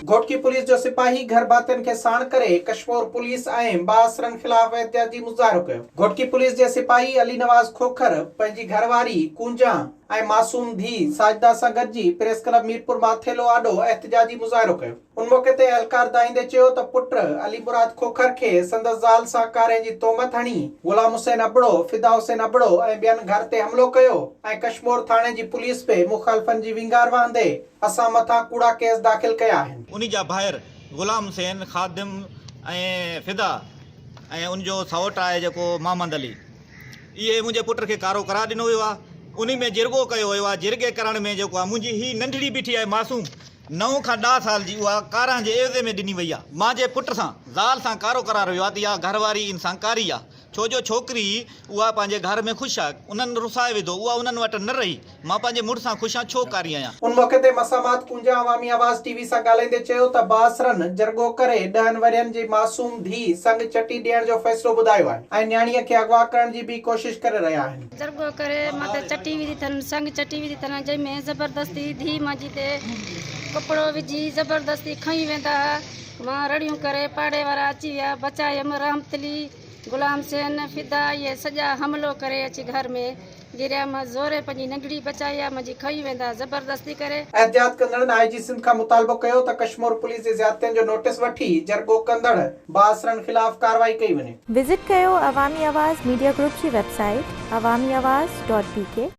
Ghotki police جو سپاهي گهر ڀاتين کي ساڻ ڪري ڪشمور پوليس ۽ بااثرن خلاف احتجاجي مظاهرو ڪيو. گهوٽڪي پوليس جي سپاهي علي نواز کوکر پنهنجي گهر واري ڪونجان ۽ معصوم ڌيء ساجده سان گڏجي پريس ڪلب ميرپور ماٿيلو آڏو احتجاجي مظاهرو ڪيو. ان موقعي تي اهلڪار دانهيندي چيو ته پٽ علي مراد کوکر کي سندس زال سان ڪارنهن جي تهمت هڻي غلام حسين ابڙو، فدا حسين ابڙو ۽ ٻين گهر تي حملو ڪيو ۽ ڪشمور ٿاڻي جي پوليس به مخالفن جي ونگار وهندي اسان مٿان ڪوڙا ڪيس داخل ڪيا آهن. انهي جا ڀائر غلام حسين، خادم ۽ فدا ۽ ان جو سئوٽ آهي جيڪو محمد علي. اهي منهنجي پٽ کي ڪارو قرار ڏنو ويو آهي. انهي ۾ جرڳو ڪيو ويو آهي. جرڳي ڪرڻ ۾ جيڪو آهي منهنجي هي ننڍڙي بيٺي آهي معصوم نو کان ڏاهه سال جي اها ڪارنهن جي عيوضي ۾ ڏني وئي آهي. مانجي پٽ سان زال سان ڪارو قرار ويو آهي ته اها گهر واري ان سان ڪاري آهي. ڇو جو ڇوڪري اها پنهنجي گهر ۾ خوش آهي. انهن رسائي وڌو. اها انهن وٽ نه رهي. مان پنهنجي مڙس سان خوش آهيان ڇو ڪاري آهيان. ان موقعي تي مسامات ڪونجا عوامي آواز ٽي وي سان ڳالهائيندي چيو ته بااثرن جرڳو ڪري ڏهن ورهين جي معصوم ڌيء سڱ چٽي ڏيڻ جو فيصلو ٻڌايو آهي ۽ نياڻيء کي اغوا ڪرڻ جي به ڪوشش ڪري رهيا آهن. جرڳو ڪري مٿي چٽي وڌي ٿن سڱ چٽي وڌي ٿن جنهن ۾ زبردستي ڌيء منهنجي تي ڪپڙو وجهي زبردستي کڻي ويندا ها مان رڙيون ڪري پاڙي وارا اچي ويا بچايم رحمتلي غلام حسين فدا اهي سڄا حملو ڪري اچي گهر ۾ گريا مان زوري پنهنجي ننڍڙي بچائي آ منهنجي کڻي ويندا زبردستي ڪري. احتجاج ڪندڙن آء جي سنڌ کان مطالبو ڪيو ته ڪشمور پوليس جي زيادتين جو نوٽيس وٺي جرڳو ڪندڙ بااثرن خلاف ڪارروائي ڪئي وڃي. وزٽ ڪيو عوامي آواز ميڊيا گروپ جي website Awami Awaz dot B K.